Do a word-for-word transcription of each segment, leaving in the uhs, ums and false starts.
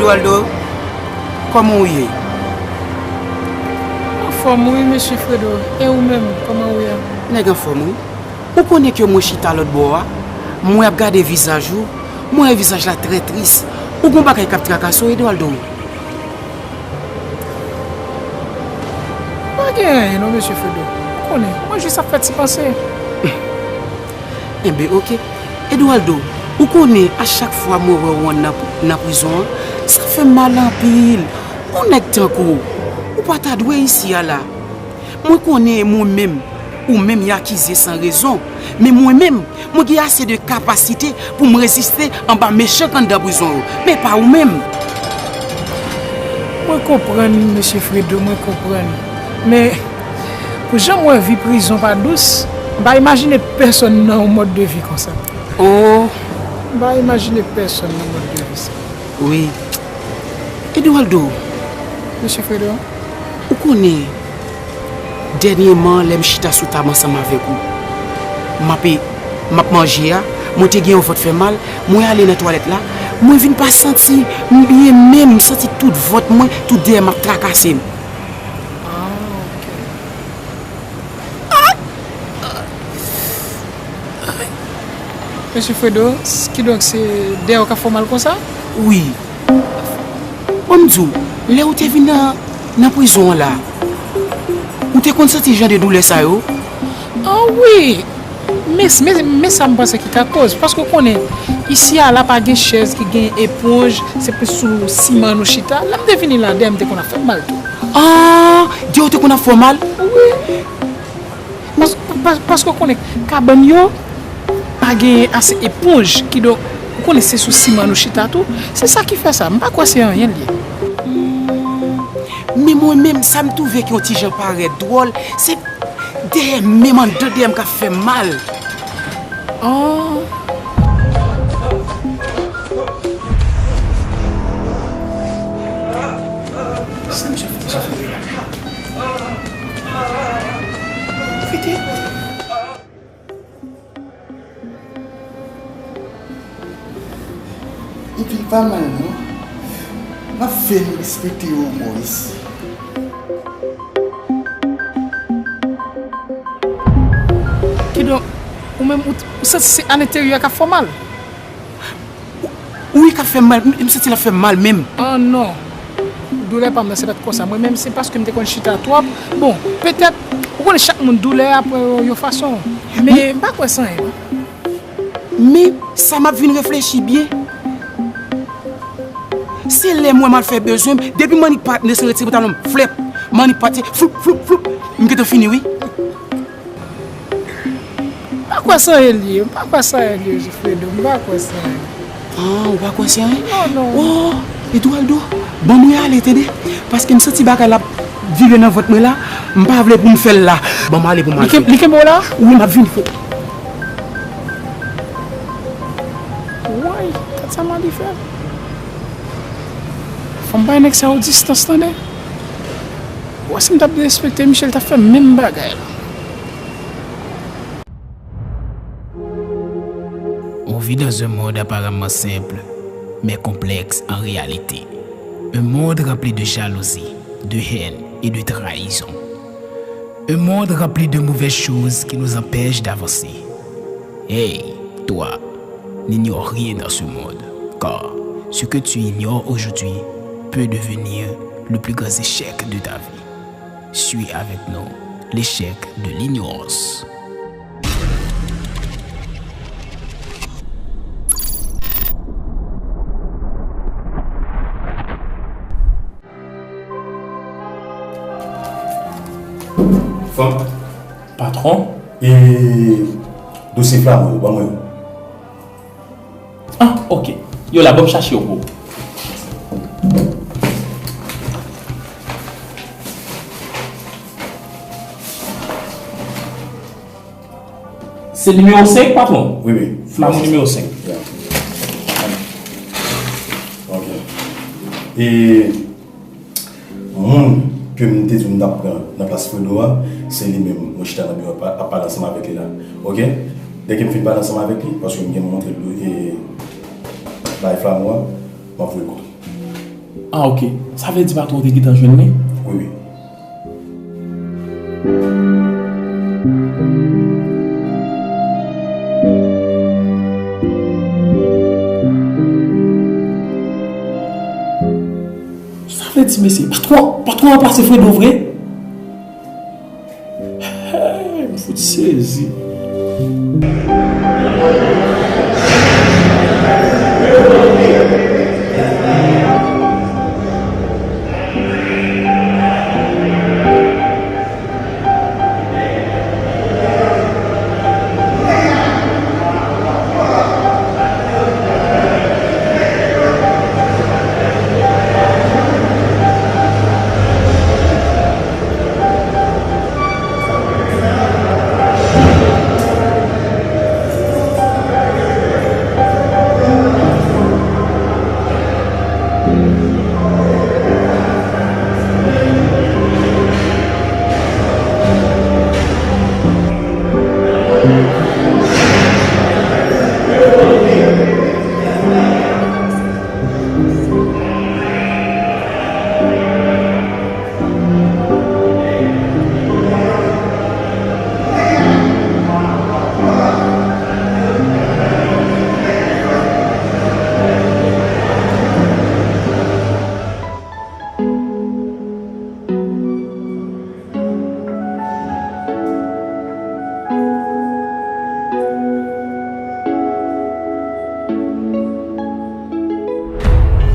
Eduardo, kòman w ye? Anfòm wi, mesye Fredo. E ou menm, kòman ou ye? Nèg anfòm wi. Ou konnen ke mwen chita lòt bò a, mwen ap gade vizaj ou, mwen wè vizaj la trè tris. Ou gon bagay k ap trakase w, Eduardo? Pa gen anyen non, mesye Fredo. Ou konnen, mwen jis ap fè ti panse. Enben, oke. Eduardo, ou konnen, a chak fwa mwen wè w nan, nan prizon an, sa fè m mal anpil. Yon nèg tankou w, ou pa ta dwe isi a la. Mwen konnen mwen menm, ou menm y akize san rezon, men mwen menm, mwen gen ase de kapasite pou m reziste anba mechan k anndan prizon yo, men pa ou menm. Mwen konprann, mesye Fredo, mwen konprann. Men, pou jan m wè vi prizon pa dous, m pa imajine pèsonn nan yon mòd de vi konsa. Oh! M pa imajine pèsonn nan mòd de vi sa. Wi. Eduardo. Mesye Fredo. Ou konnen, dènyèman, lè m chita sou tab ansanm avèk ou, m ap, m ap manje a, mwen te gen yon vant fè mal, mwen ale nan twalèt la, mwen vin pa santi m byen menm, m santi tout vant mwen, tout dèyè m ap trakase m. Ah, ok. Mesye Fredo, s-, kidonk se dèyè w k ap fè w mal konsa? Wi. Bon, m di w, lè ou te vin nan, nan prizon an la, ou te konn santi jan de doulè sa yo? An wi! Men, men, men sa m panse ki ka koz. Paske w konnen, isi a la pa gen chèz ki gen eponj, se plis sou siman nou chita. Lè m te vini la, dèyè m te konn ap fè m mal tou. Ah, dèyè w te konn ap fè w mal? Wi. Pas-, pas-, paske w konnen kabann yo pa gen ase eponj, kidonk, ou konnen se sou siman nou chita tou. Se sa ki fè sa. M pa kwè se anyen l ye. Hmm. Men mwen menm, sa m twouve ki yon ti jan parèt dwòl, se dèyè m, menm anndan dèyè m k ap fè m mal. Oh. Sa misye fè, misye fè. Epi l pa mal non. M ap fè nou respekte yo mò isi. Kidonk, ou menm, ou, ou santi se alenteryè k ap fè w mal? Wi, k ap fè m mal, m, m santi l ap fè m mal menm. Ah non. Doulè pa m nan, se pa t konsa. Mwen menm, se paske m te konn chita twòp. Bon, petèt, ou konnen chak moun doulè a pran yon, yon fason. Men, m pa kwè se anyen non. Men, sa m ap vin reflechi byen, se lè m wè m al fè bezwen m, depi m annik pa t, m desann retire pantalon m, flèp, m annik pati, floup, floup, floup, m gentan fini, wi. M pa kwè se anyen l ye, m pa kwè se anyen l ye, Fredo, m pa kwè se anyen. Ah, ou pa kwè se anyen? Non, non. Oh, Eduardo, ban mwen ale, tande, paske m santi bagay la ap vire nan vant mwen la, m pa vle pou m fè l la. Ban m ale pou m al fè. Li ken-, li kenbe w la? Wi, m ap vini, frè. Woy, gad sa Mali fè. Fò m bay nèg sa yo distans, tande. Ou wè si m t ap derespekte Michel, l t ap fè menm bagay la. On vit dans un monde apparemment simple, mais complexe en réalité. Un monde rempli de jalousie, de haine et de trahison. Un monde rempli de mauvaises choses qui nous empêchent d'avancer. Hey, toi, n'ignore rien dans ce monde, car ce que tu ignores aujourd'hui peut devenir le plus grand échec de ta vie. Suis avec nous, l'échec de l'ignorance. Fanm. Patwon. E dosye Flamand yo, ban mwen yo. Ah, ok. Yo la, ban m chache yo pou ou. Se nimewo senk, patwon? Wi, wi. Flamand nimewo senk. Ya. Ok. E moun ke m te di w m t ap pran nan plas Fredo a, se li menm. Mwen chita nan biwo ap, ap pale ansanm avèk li la. Ok? Dèke m fin pale ansanm avèk li, paske m gen montre l, e, bay Flamand an, m ap voye l kote w. Ah, ok. Sa vle di patwon te gentan jwenn li? Wi, wi. Sa vle di, mesye, patwon, patwon ranplase Fredo vre? Hey, m fout sezi.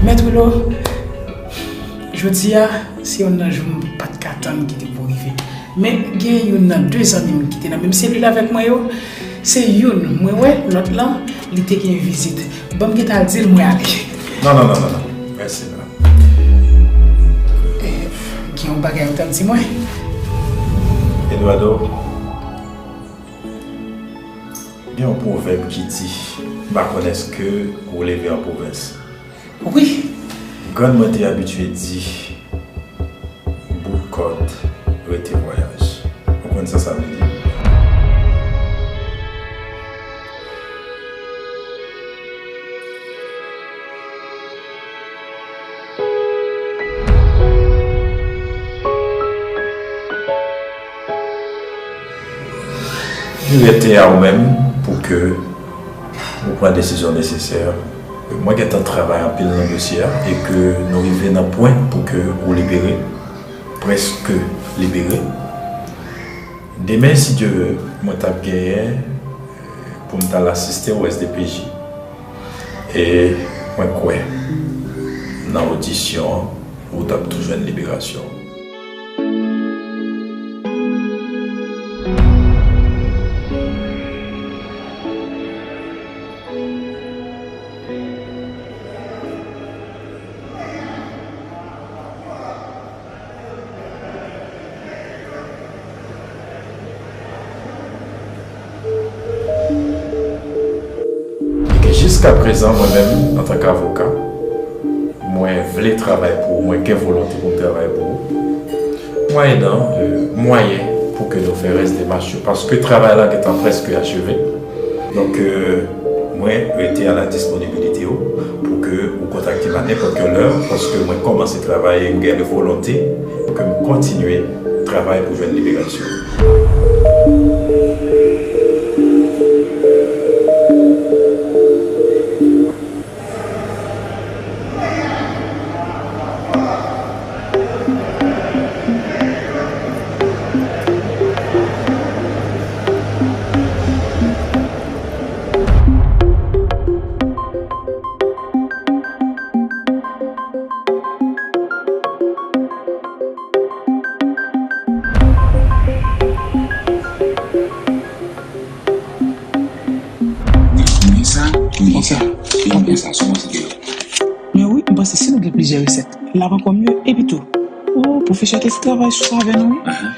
Mèt Wilo, jodi a, se youn nan jou m pa t ka tann ki te pou rive. Men gen youn nan de zanmi m ki te nan menm selil avèk mwen yo. Se youn, mwen wè, lòt lan, li te gen vizit. Ban m gentan al di l mwen ale. Non, non, non, non, non. Mèsi, non. Eh, gen yon bagay ou t ap di mwen? Eduardo, gen yon pwovèb ki di, m pa konn èske ou leve an pwovens. Wi. Grann mwen te abitye di, bout kòd rete vwayaj. Ou konn sa sa vle di? Li rete a ou menm pou ke ou pran desizyon nesesè. Mwen gentan travay anpil nan dosye a e ke nou rive nan pwen pou ke ou libere, prèske libere. Demen, si Dye vle, mwen t ap genyen pou m t al asiste o S D P J. E mwen kwè, nan odisyon an, ou t ap tou jwenn liberasyon. E ke jiskaprezan, mwen menm, antanke avoka, mwen vle travay pou ou, mwen gen volonte pou m travay pou ou. Mwayennan, euh, mwayen pou ke nou fè rès demach yo, paske travay la gentan prèske acheve. Donk, euh, mwen rete a la disponibilite ou pou ke ou kontakte m a nenpòt kèl lè, paske mwen kòmanse travay e m gen volonte pou ke m kontinye travay pou jwenn liberasyon. Wi, men sa, men sa, men sa, sou mwen se de lòt. Men wi, m panse si nou gen plizyè resèt, l ap ankò mye. Epi tou, o, pwofesè te travay sou sa avè nou, wi. Ahan.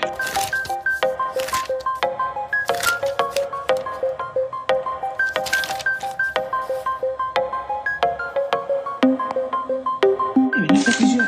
Ebyen, n ap fè plizyè.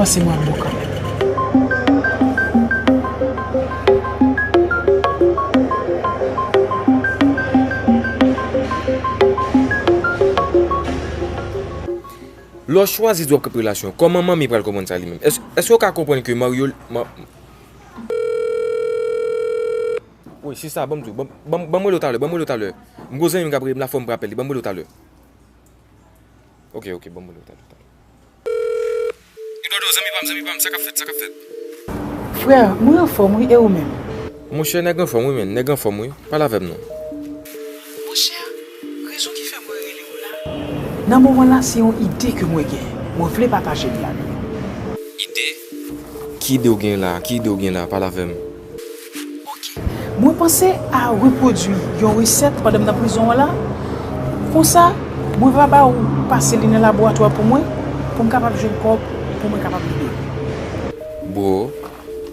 Panse mwen ap bon kanmenm. Lè w chwazi di w ap kanpe relasyon, kòman manmi pral konprann sa li menm? Èske, èske w ka konprann ke Mario, ma, wi, sista, ban m di w, ban, ban, ban m rele w talè, ban m rele w talè. M gon zanmi m k ap rele m la, fò m rapèl li, ban m rele w talè. Ok, ok, ban m rele w talè, talè. Eduardo, zanmi pa m, zanmi pa m, sa k ap fèt, sa k ap fèt? Frè, mwen anfòm wi, e ou menm? Monchè, nèg anfòm wi, men, nèg anfòm wi. Pale avè m non. Monchè, rezon ki fè mwen rele w la, nan moman la, se yon ide ke mwen gen. Mwen vle pataje li avè w. Ide? Ki ide w gen la? Ki ide w gen la? Pale avè m. Ok. Mwen panse a repwodui yon resèt pandan m nan prizon an la. Konsa, mwen va ba ou pase li nan laboratwa pou mwen, pou m kapab jwenn kòb, pou mwen kapab libere. Bro,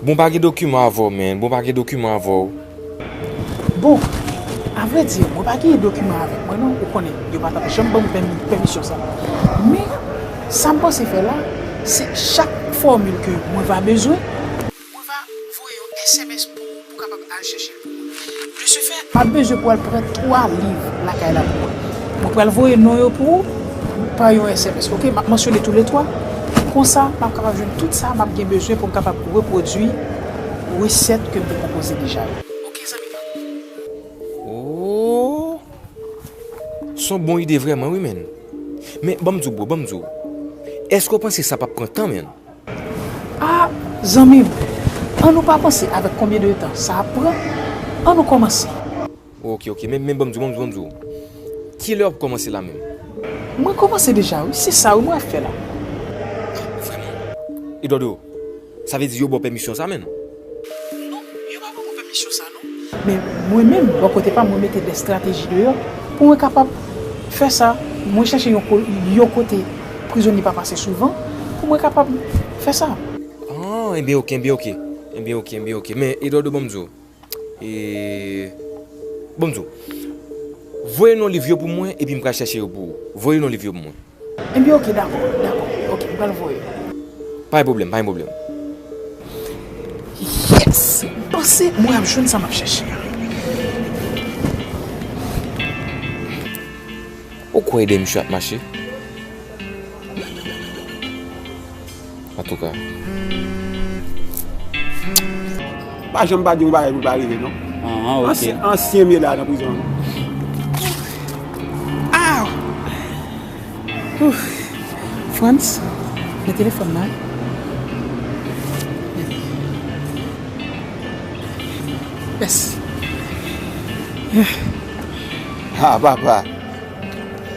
bon pa gen dokiman avè w, men. Bon pa gen dokiman avè w. Bon, avrèdi, mwen pa gen dokiman avèk mwen non, ou konnen, yo pa t ap janm ban m pèmi-, pèmisyon sa. Men, sa m panse fè la, se chak fòmil ke mwen va bezwen, mwen va voye yon S M S pou ou pou w kapab al chèche l pou mwen. De ce fait, m ap bezwen pou w al pran twa liv lakay la pou mwen. Mwen pral voye non yo pou ou pa yon S M S, ok? M ap mansyone toulètwa. Konsa, m ap kapab jwenn tout sa m ap gen bezwen pou m kapab repwodui resèt ke m te pwopoze deja yo. Ok, zanmi pa m. Oh! Se yon bon ide vrèman, wi, men. Men, ban m di w, bro, ban m di w. Èske w panse sa p ap pran tan, men? Ah, zanmi m, an nou pa panse avèk konbyen de tan sa ap pran, an nou kòmanse. Ok, ok, men, men ban m di w, ban m di w, ban m di w. Kilè w ap kòmanse la menm? Mwen kòmanse deja, wi, se sa, wi, mwen ap fè la. Ah, vrèman? Eduardo, sa vle di yo ba w pèmisyon sa, menm? Non, yo pa ban mwen pèmisyon sa, non. Men mwen menm, bò kote pa m, mwen mete de estrateji deyò pou mwen kapab fè sa. Mwen chèche yon ko-, yon kote prizonye pa pase souvan pou mwen kapab fè sa. Ah, enben ok, enben ok. Enben ok, enben ok. Men, Eduardo, ban m di w. E, ban m di w. Voye non liv yo pou mwen, epi m pral chèche yo pou ou. Voye non liv yo pou mwen. Enben, ok, dakò, dakò. Ok, m pral voye. Pa gen pwoblèm, pa gen pwoblèm. Yes! M panse mwen ap jwenn sa m ap chèche a. Ou kwè ide misye ap mache? Antouka. Pa janm pa di yon bagay pou l pa rive, non. Ah, ok. Ansyen, ansyen m ye la nan prizon an. Ah! Ouf. Frantz, nan telefòn nan. Mèsi. Ah, papa.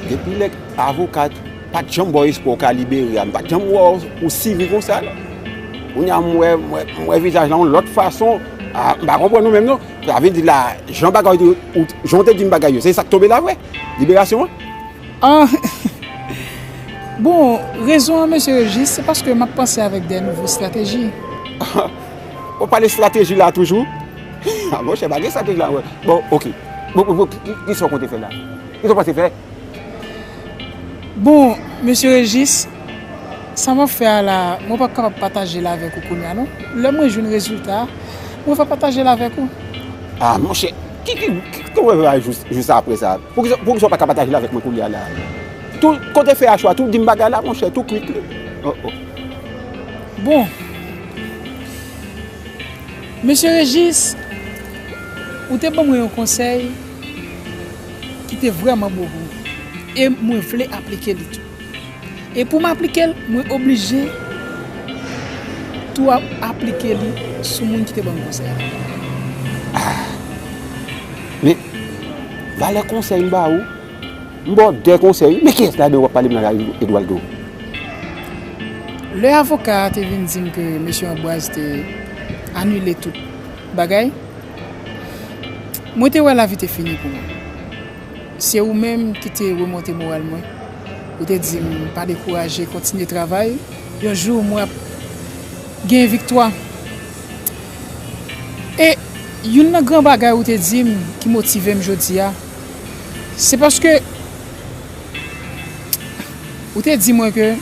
Depi lè avoka pa t janm ba w espwa w ka libere a, m pa t janm wè w, ou sivil konsa, non. Kounye a, m wè, m wè, m wè vizaj la yon lòt fason. Ah, m pa konprann ou menm, non. Sa vle di la, jan bagay yo, ou, jan w te di m bagay yo, se sa k tonbe la vre? Liberasyon an? Ah, bon, rezon an, mesye Regis, se paske m ap panse avèk de nouvo estrateji. W ap pale estrateji la toujou? Ah, monchè, pa gen estrateji la, wè. Bon, ok. Bon, bon, bon, ki, ki, ki sa w konte fè la? Ki sa w panse fè? Bon, mesye Regis, sa m ap fè a la, mwen p ap kapab pataje l avèk ou kounye a, non. Lè mwen jwenn rezilta a, mwen va pataje l avèk ou. Ah, monchè, ki, ki, ki, ki w wè jis, jis apre sa? Poukisa, poukisa w pa ka pataje l avèk mwen kounye a la? Tou, kote fè a cho a, tou di m bagay la, monchè, tou kwit li. Oh, oh. Bon. Mesye Regis, ou te ban mwen yon konsèy ki te vrèman bon pou mwen. E mwen vle aplike li tou. E pou m aplike l, mwen oblije tou ap-, aplike li sou moun ki te ban m konsèy la. Ah! Men, valè konsèy m ba ou, m ba w de konsèy, wi. Men kiyès ladan w ap pale m la, Eduardo? Lè avoka a te vin di m ke mesye Ambroise te anile tout bagay, mwen te wè lavi te fini pou mwen. Se ou menm ki te remonte moral mwen. Ou te di m pa dekouraje, kontinye travay. Yon jou, mwen ap gen viktwa. E youn nan gran bagay ou te di m ki motive m jodi a, se paske ou te di mwen ke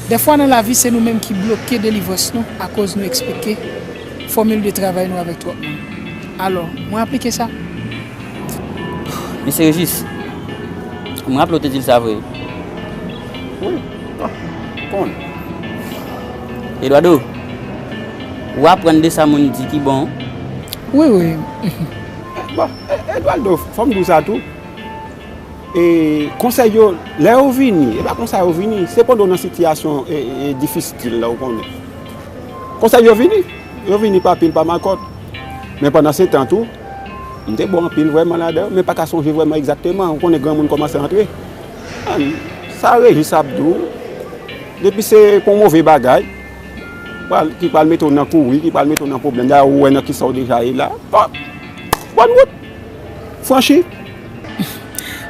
Dèfwa nan lavi, se nou menm ki bloke delivrans nou akoz nou eksplike fòmil de travay nou avèk twòp moun. Alò, mwen aplike sa. Mesye Rejis, mwen raple w te di l sa vre. Wi, bon, konn. Edwado, ou aprann de sa moun di ki bon? Wi, wi. Bon, Edwaldo, fò m di w sa tou. E konsèy yo, lè yo vini, e pa konsa yo vini, se pandan w nan sitiyasyon e, e, difisil la, ou konnen. Konsèy yo vini, yo vini pa pil, pa makòt. Men pandan se tan tou, m te bon anpil vrèman ladan, men pa ka sonje vrèman egzakteman, ou konnen granmoun kòmanse antre. Sa Rejis ap di w, depi se pou move bagay, pral, ki pral mete w nan kouri, ki pral mete w nan pwoblèm. Dayè, ou wè nan kisa w deja ye la. Bon, bòn wout! Franchi!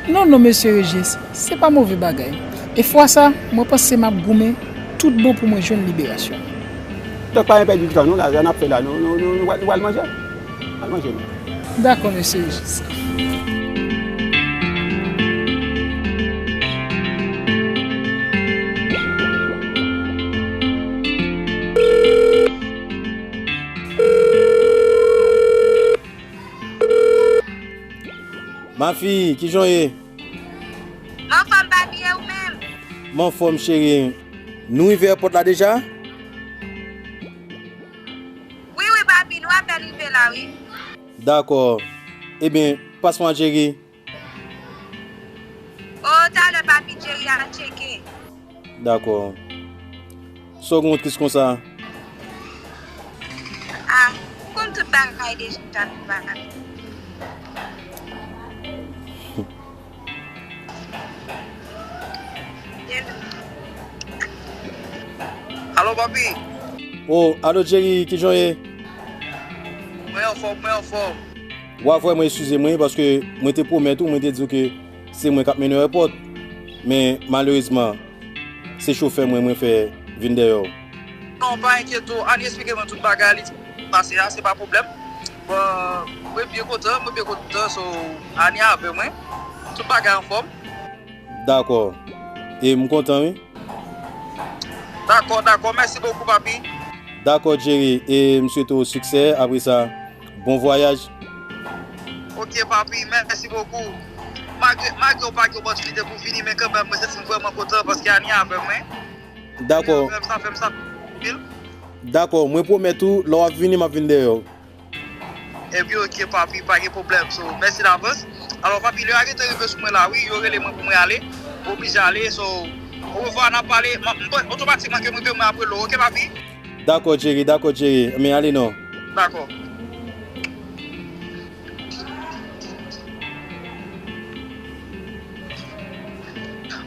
Non, non, mesye Rejis, se pa move bagay. E fwa sa, mwen panse m ap goumen tout bon pou mwen jwenn liberasyon. Donk, pa gen pèdi tan, non, la, sa n ap fè la, nou, nou, nou, nou pral manje? Al manje, non. Dakò, mesye Rejis. Mafi, kijan w ye? M anfòm, papi, e ou menm? M anfòm, cheri. Nou rive èpòt la deja? Wi, wi, papi, nou apèn rive la, wi. Dakò. Ebyen, pas mwen, cheri. O, talè, papi, Jerry al tcheke. Dakò. Sa w gen w tris konsa? Ah, ou konn tout bagay deja, papi. Alo, papi. O, alo, Jerry, kijan w ye? Mwen anfòm, mwen anfòm. W a vrèman eskize mwen, paske mwen te pwomèt ou, mwen te di w ke se mwen k ap mennen w èpòt. Men, malerezman, se chofè mwen, mwen fè vin dèyè w. Non, pa enkyete w, Ani eksplike mwen tout bagay, li di pase a, se pa pwoblèm. Bon, mwen byen kontan, mwen byen kontan, so, Ani avè mwen. Tout bagay anfòm. Dakò. E m kontan, wi. Dakò, dakò, mèsi bokou, papi. Dakò, Jerry, e m swete w siksè. Apre sa, bon vwayaj. Ok, papi, mèsi bokou. Malgre, malgre w pa gen opòtinite pou vini, men kanmenm, mwen santi m vrèman kontan paske Ani avè mwen. Dakò. Sa fè m sa anpil. Dakò, mwen pwomèt ou, lè w ap vini, m ap vin dèyè w. Ebyen, ok, papi, pa gen pwoblèm, so, mèsi davans. Alò, papi, lè a gentan rive sou mwen la, wi, yo rele mwen pou mwen ale, mwen oblije ale, so, orevwa, n ap pale, m ap, m, otomatikman ke m rive, mwen ap rele w, ok, papi? Dakò, Jerry, dakò, Jerry, men ale non. Dakò.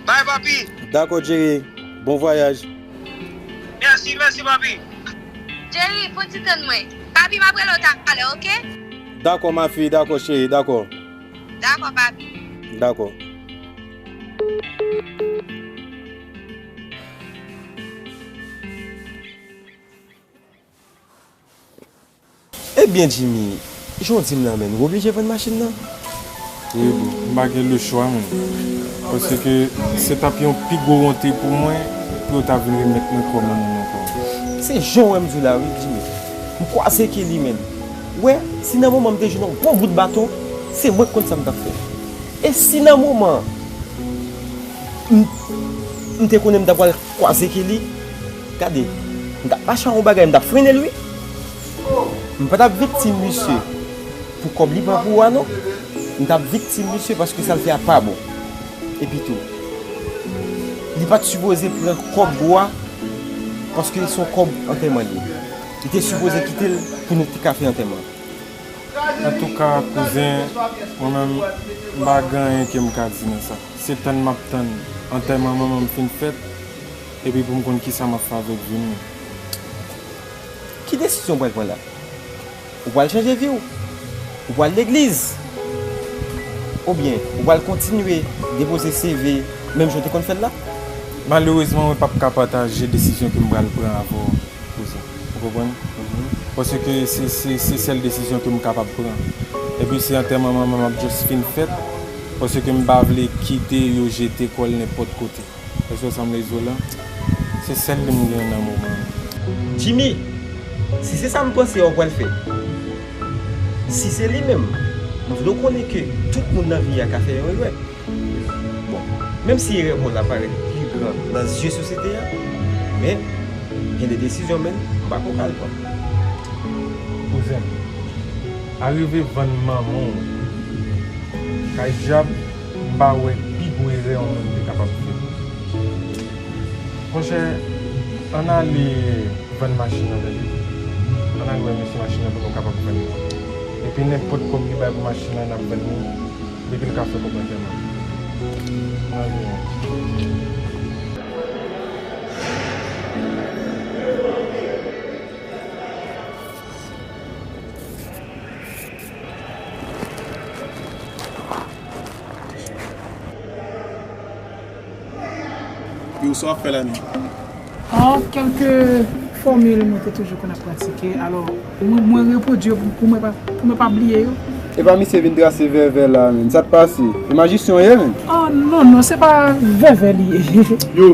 Bye, papi. Dakò, Jerry, bon vwayaj. Mèsi, mèsi, papi. Jerry, fon ti tann mwen. Papi, m ap rele w talè, ok? Dakò, mafi, dakò, cheri, dakò. Dakò, papi. Dakò. Ebyen, Jimmy, jan w di m nan, menn, ou oblije vann machin nan? Wi, bro. M pa gen lechwa, menn. Paske se t ap yon pi gwo wonte pou mwen pou yo ta vin remèt mwen kò m nan men m ankò. Se jan w wè m di w la, wi, Jimmy. M kwaze Kelly, menn. Ou wè, si nan moman m te jwenn yon bon bout baton, se mwen k konn sa m t ap fè. E si nan moman m, m te konnen m ta pral kwaze Kelly, gade, m t ap mache a yon bagay, m t ap frennen l, wi. M pa t ap viktim misye pou kòb li pran pou ou a, non. M t ap viktim misye paske sa l fè a pa bon. Epitou, li pa t sipoze pran kòb ou a paske se yon kòb antèman li ye. Li te sipoze kite l pou nou te ka fè antèman. Antouka, kouzen, mwen menm, m pa gen anyen ke m ka di nan sa. Se tann m ap tann antèman manman m fin fèt, epi pou m konn kisa m ap fè avèk vi m. Ki desizyon w pral pran la? Ou pral chanje vi w? Ou pral legliz? Oubyen, ou pral kontinye depoze C V menm jan w te konn fè l la? Malerezman, mwen p ap ka pataje desizyon ke m pral pran avè w, kouzen. Ou konprann? Paske se, se, se sèl desizyon ke m kapab pran. Epi se antèman manman m ap just fin fèt, paske m pa vle kite yo jete kò l nenpòt kote. Èske w sanble Zola? Se sèl li m gen nan moman an. Jimmy, si se sa m panse a ou pral fè, si se li menm, m vle w konnen ke tout moun nan vi a ka fè yon erè. Bon, menm si erè pa w la parèt pi gran nan zye sosyete a, men gen de desizyon menm m pa ko pral pran. Kouzen, arive vann manman w kay dyab, m pa wè pi gwo erè yon moun te kapab fè. Monchè, ann ale vann machin nan, tande. Ann al wè mesye machin nan pou nou kapab vann li. Epi nenpòt kòb li bay pou machin nan, n ap vann li, depi l ka fè kòb antèman. Ann ale. Yo, sa w ap fè la menm? An, kèlke fòmil mwen te toujou konn ap pratike. Alò, mwen, mwen repwodui yo pou, pou mwen pa, pou mwen pa bliye yo. Epa misye vin trase vèvè la menm. Sa k pase? E majisyen w ye menm? Oh, non, non, se pa vèvè li ye. Yo,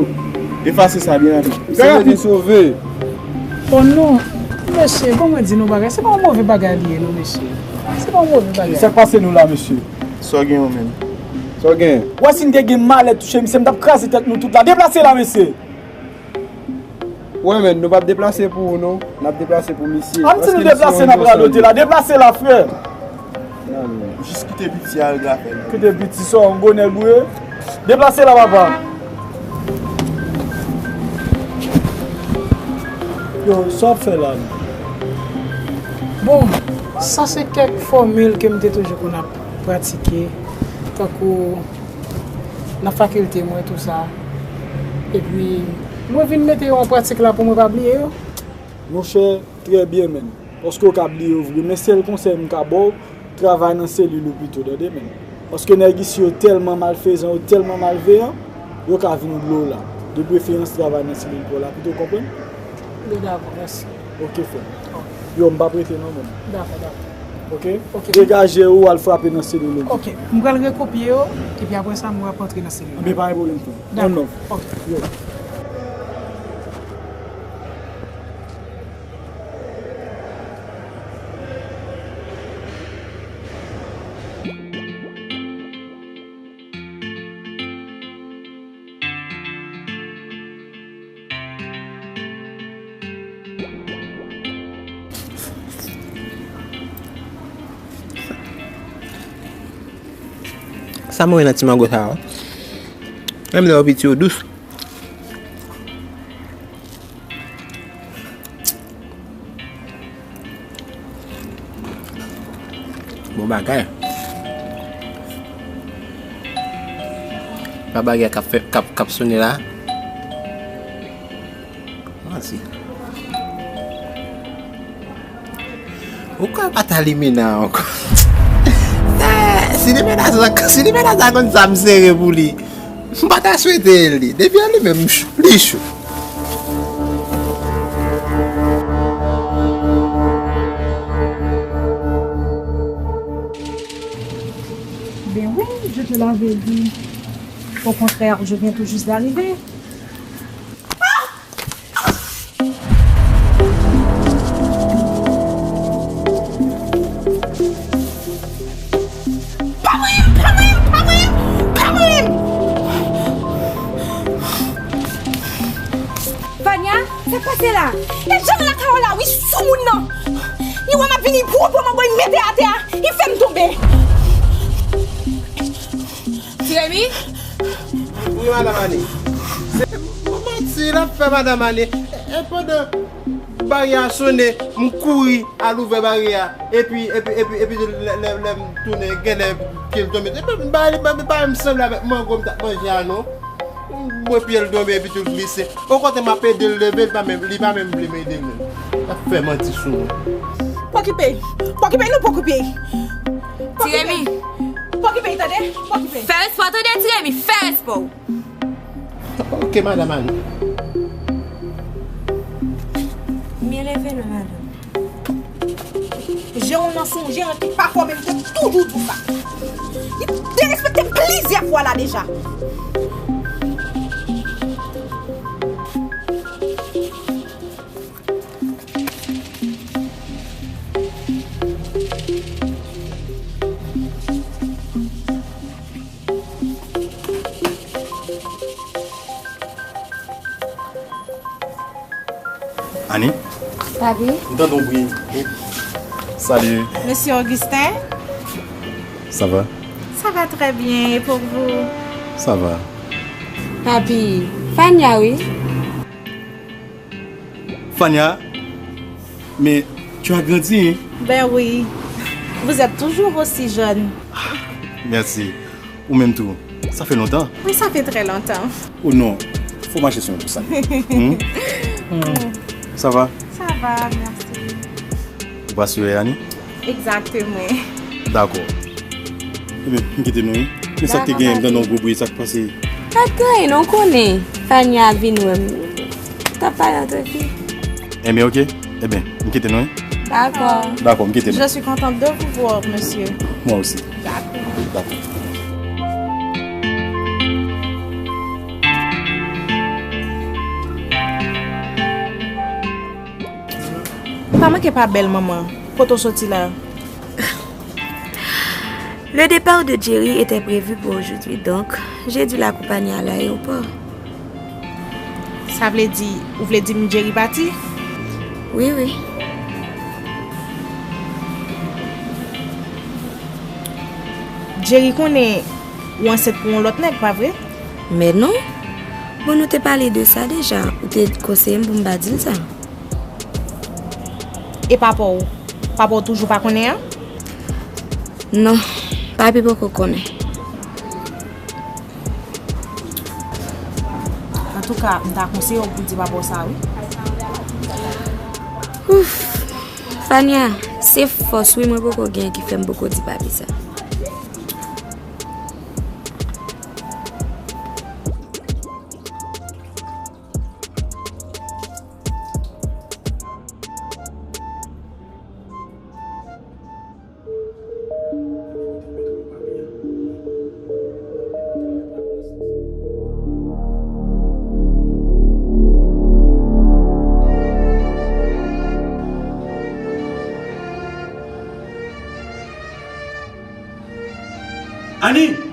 efase sa byen rapid. Misye vle vin sove. Oh non, mesye, bon mwen di nou bagay, se pa yon move bagay li ye non, mesye. Se pa yon move bagay. Sa k pase nou la, mesye? Sa w gen ou menm? Sa w gen? Wè si n te gen malè touche misye, m t ap kraze tèt nou tout la. Deplase la, mesye! Wè, men, nou p ap deplase pou ou, non. N ap deplase pou misye. An, si nou deplase, n ap radote la. Deplase la, frè! Jis kite piti a regle afè l. Kite piti, sa yon gwo nèg ou ye? Deplase la, papa! Yo, sa w ap fè la menm? Bon, sa se kèk fòmil ke m te toujou konn ap pratike, tankou nan fakilte mwen, tou sa. Epi, mwen vin mete yo an pratik la pou mwen pa bliye yo. Monchè, trè byen, menn. Paske w ka bliye yo vre, men sèl konsèy m ka ba w, travay nan selil ou pito, tande, menn. Paske nèg isi yo tèlman malfezan, yo tèlman malveyan, yo ka vin dlo w la. De preferans, travay nan selil pa w la pito, w konprann? Yo dakò, mèsi. Ok, frè m. Yo, m p ap rete non, menn. Dakò, dakò. Ok? Ok. Degaje w, al frape nan selil ou. Ok, m pral rekopye yo, epi apre sa, mwen ap antre nan selil la. Anben, pa gen pwoblèm, frè m. Dakò. One love. Ok. Yo. Sa mwen wè nan ti mango sa yo? Menm lè yo piti, yo dous. Bon bagay. Pa bagay k ap fè, k ap, k ap sonnen la. Manti. Ou kwè pa ta limena ankò? Eh, si limena sa, si limena sa konn sa m sere pou li. M pa ta swete l li. Depi an li menm, li cho. Ben oui, je te l'avais dit. Au contraire, je viens tout juste d'arriver. Pa mwen, pa mwen, pa mwen, pa mwen! Vania, sa k pase la? E jan lakay ou la, wi, soumoun nan! Li wè m ap vini, pou, pou mwen, mete atè a, li fè m tonbe. Ti Remi? Wi, madanm Ane. Se manti l ap fè, madanm Ane. E, e pandan baryè a sonnen, m kouri al ouvè baryè a. Epi, epi, epi, epi lè, lè, lè m tounen, genlè pye l tonbe. Epi, ba, li pa, li pa menm sanble avèk mango m t ap manje a, non. Mwen pye l tonbe, epi tou l glise. Okontrè, m ap ede l leve, li pa menm, li pa menm vle m ede l menm. L ap fè manti sou mwen. Pòkipèy! Pòkipèy, non, pòkipèy! Ti Remi! Pòkipèy, tande? Pòkipèy! Fè respè w, tande, Ti Remi! Fè respè w! Ok, madanm Ane. Byen leve non, madanm. Jeran nan se yon jeran ki pa fò, men m te toujou di w sa. Li derespekte m plizyè fwa la deja. Papi? M tande yon bri. Salut. Monsieur Augustin? Ça va? Ça va très bien. Et pour vous? Ça va. Papi, Fania, wi. Fania, mais tu as grandi, hein? Ben oui. Vous êtes toujours aussi jeune. Merci. Ou menm tou. Sa fè lontan. Oui, ça fait très longtemps. Oh non, fò mache sou yon pou sa. Hmm? Ça va? Ça va, merci. Ou pa sou Annie? Exactement. Dakò. Ebyen, m kite nou, wi. Men sa k te genyen, m tande yon gwo bri, sa k pase? Pa t genyen, non, konnen Fania vin wè m. T ap pale antre fi. Enben, oke. Enben, m kite nou, wi. Dakò. Dakò, m kite nou. Je suis contente de vous voir, monsieur. Moi aussi. Dakò. Dakò. Pa manke pa bèl, manman. Kote w soti la? Le départ de Jerry était prévu pour aujourd'hui, donc j'ai dû l'accompagner à l'aéroport. Sa vle di, ou vle di m Jerry pati? Wi, wi. Jerry konnen ou ansent pou yon lòt nèg, pa vre? Men non. Bon, nou te pale de sa deja. Ou te konseye m pou m pa di l sa. E papa w? Papa w toujou pa konnen an? Non, papi poko konnen. Antouka, m ta konseye w pou w di papa w sa, wi. Ouf, Fania, se fòs wi mwen poko gen ki fè m poko di papi sa. Ani!